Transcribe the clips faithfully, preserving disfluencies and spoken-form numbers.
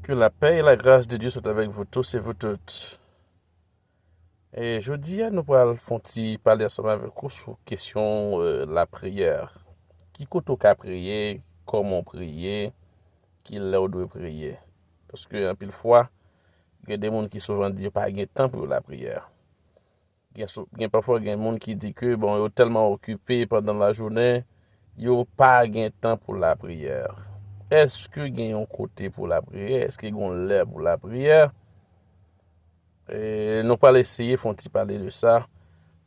Que la paix et la grâce de Dieu soient avec vous tous et vous toutes. E jodi a, nou pral fè yon ti pale ansanm avèk ou sou kesyon, euh, lapriyè. Ki kote w ka priye, kòman w priye, ki lè w dwe priye. Paske anpil fwa, gen de moun ki souvan di yo pa gen tan pou yo lapriyè. Gen, sou, gen pafwa gen moun ki di ke, bon, yo tèlman okipe pandan lajounen, yo pa gen tan pou lapriyè. Èske gen yon kote pou lapriyè? Èske gen yon lè pou lapriyè? E nou pral eseye fè yon ti pale de sa.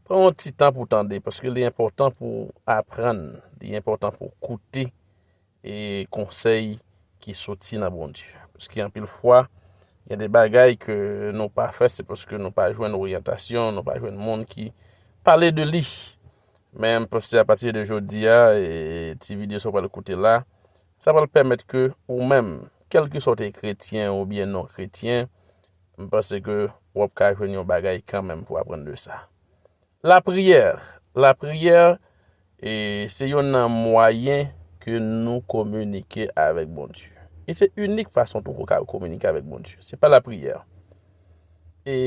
Pran yon ti tan pou tande, paske li enpòtan pou aprann, li enpòtan pou koute e konsèy ki soti nan Bondye. Paske anpil fwa, gen de bagay ke nou pa fè, se paske nou pa jwenn oryantasyon, nou pa jwenn moun ki pale de li. Men m panse apati de jodi a, e ti videyo sa w pral koute la, sa pral pèmèt ke ou menm, kèlkeswa w te kretyen oubyen non kretyen, m panse ke w ap ka jwenn yon bagay kanmenm pou aprann de sa. Lapriyè. Lapriyè, e, se yonn nan mwayen ke nou kominike avèk Bondye. E se inik fason tou ke w ka kominike avèk Bondye. Se pa lapriyè. E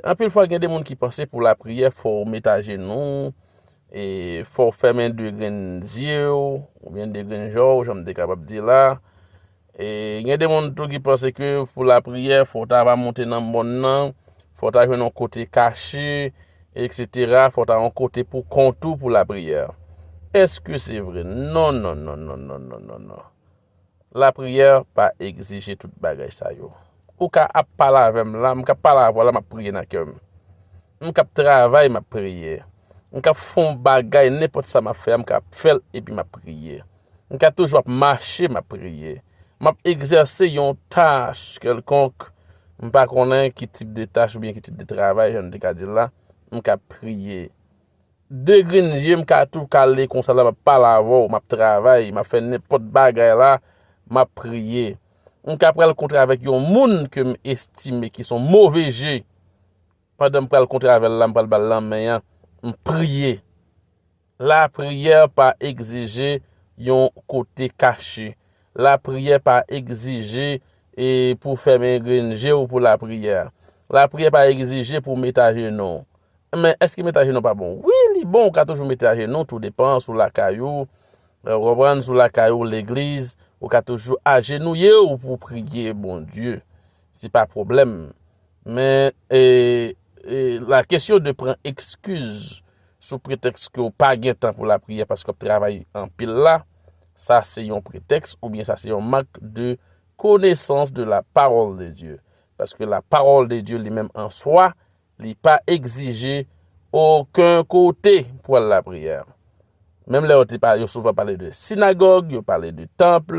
anpil fwa, gen de moun ki panse pou lapriyè, fò w met ajenou, e fò w fèmen de grenn zye w, oubyen de grenn je w, jan m te kapab di la. E gen de moun tou ki panse ke pou lapriyè, fò w ta va monte nan mòn nan, fò w ta jwenn yon kote kache, etsetera, fò w ta yon kote pou kont ou pou lapriyè. Èske se vre? Non, non, non, non, non, non, non, non. Lapriyè pa egzije tout bagay sa yo. Ou ka ap pale avè m la, m ka pale avè w la, m ap priye nan kè m. M k ap travay, m ap priye. M k ap fè yon bagay, nenpòt sa m ap fè a, m k ap fè l epi m ap priye. M ka toujou ap mache, m ap priye. M ap egzèse yon tach kèlkonk. M pa konnen ki tip de tach oubyen ki tip de travay, jan n te ka di l la. M ka priye. De grenn je, m ka tou kale konsa la, m ap pale avè w, m ap travay, m ap fè nenpòt bagay la, m ap priye. M ka pral kontre avèk yon moun ke m estime ki se yon move je. Pandan m pral kontre avè l la, m pral ba l lanmen an, m priye. Lapriyè pa egzije yon kote kache. Lapriyè pa egzije, e, pou w fèmen grenn je w pou lapriyè. Lapriyè pa egzije pou w met ajenou w. Men èske met ajenou w pa bon? Wi, li bon, ou ka toujou met ajenou w, tou depan, si w lakay ou, e, w konprann, si w lakay ou, legliz, ou ka toujou ajenouye w pou w priye Bondye. Se pa pwoblèm. Men, e, e, la kesyon de pran ekskiz sou pretèks ke w pa gen tan pou lapriyè paske w ap travay anpil la, sa se yon pretèks oubyen sa se yon mank de konesans de la parole de Dieu. Paske la parole de Dieu li menm an swa, li pa egzije okenn kote pou al lapriyè. Menm lè yo te pa, yo souvan pale de sinagòg, yo pale de tanp,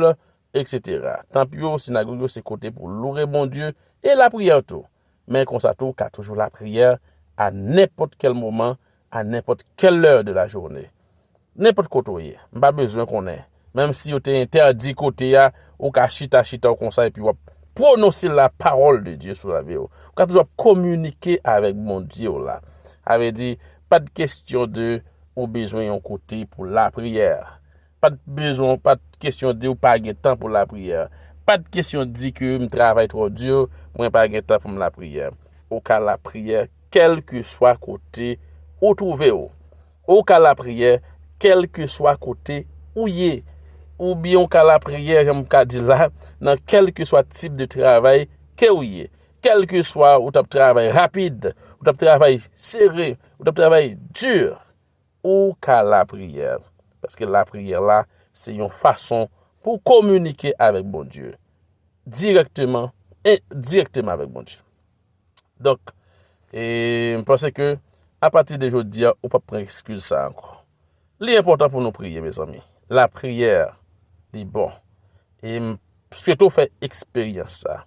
etsetera. Tanp yo, sinagòg yo, se kote pou loure Bondye e lapriyè tou. Men konsa tou, ou ka toujou lapriyè a nenpòt kèl moman, a nenpòt kèl lè de la jounen. Nenpòt kote w ye, m pa bezwen konnen. Menm si yo te entèdi kote a, ou ka chita, chita w konsa epi w ap pwononse la parole de Dieu sou lavi w. Ou ka toujou ap kominike avèk Bondye w la. Sa vle di, pa t kesyon de ou bezwen yon kote pou lapriyè. Pa t bezwen, pa t kesyon di ou pa gen tan pou lapriyè. Pa t kesyon di ke m travay twò di, mwen pa gen tan pou m lapriyè. Ou ka lapriyè kèlkeswa kote ou twouve w. Ou ka lapriyè kèlkeswa kote ou ye. Oubyen ou ka lapriyè, jan m ka di la, nan kèlkeswa tip de travay ke ou ye. Kèlkeswa ou t ap travay rapid, ou t ap travay sere, ou t ap travay di, ou ka lapriyè. Paske lapriyè la, se yon fason pou w kominike avèk Bondye. Dirèkteman, e dirèkteman avèk Bondye. Donk, e m panse ke apati de jodi a, ou p ap pran ekskiz sa ankò. Li enpòtan pou nou priye, mezanmi. Lapriyè, li bon. E m swete w fè eksperyans sa.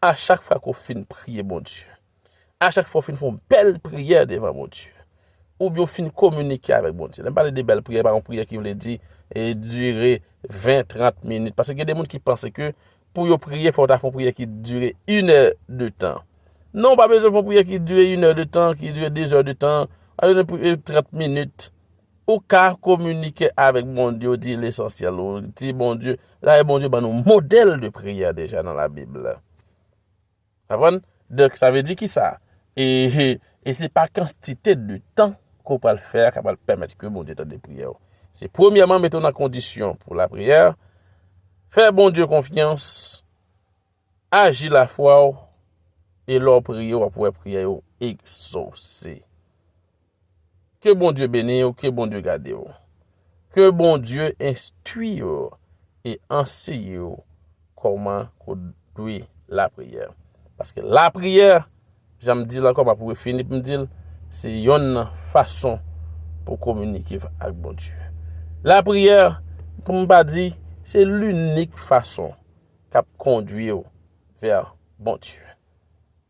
A chak fwa ke w fin priye Bondye, a chak fwa w fin fè yon bèl priyè devan Bondye, oubyen w fin kominike avèk Bondye. Lè m pale de bèl priyè, pa yon priyè ki vle di, e, dire ven, trant minit. Paske gen de moun ki panse ke pou yo priye, fò w ta fè yon priyè ki dire inè de tan. Non, w pa bezwen fè yon priyè ki dire inè de tan, ki dire dezè de tan. W pa bezwen priye trant minit. Ou ka kominike avèk Bondye, ou di lesansyèl, ou di Bondye, dayè Bondye ban nou modèl de priyè deja nan Labib la. Konprann? Donk, sa vle di ki sa? E, e se pa kantite de tan ke w pral fè a k ap pral pèmèt ke Bondye tande priyè w. Se premyèman mete w nan kondisyon pou lapriyè, fè Bondye konfyans, aji lafwa w, e lè w priye, w ap wè priyè yo egzose. Ke Bondye beni w, ke Bondye gade w. Ke Bondye enstwi w e anseye w kòman ke w dwe lapriyè. Paske lapriyè, jan m di l ankò, m ap refini pou m di l, se yonn nan fason pou kominike ak Bondye. Lapriyè, pou m pa di, se linik fason k ap kondwi w vè Bondye.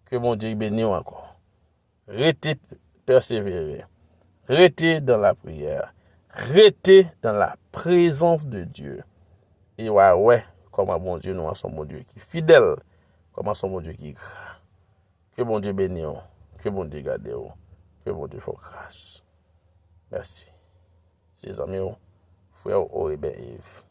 Ke Bondye beni w ankò. Rete pèsevere. Rete dans la prière. Rete dans la présence de Dieu. E w a wè kòman Bondye nou an se yon Bondye ki fidèl, kòman se yon Bondye ki gra. Ke Bondye beni w, ke Bondye gade w, ke Bondye fè w gras. Mèsi. Se zanmi w, frè w Oreben Yves.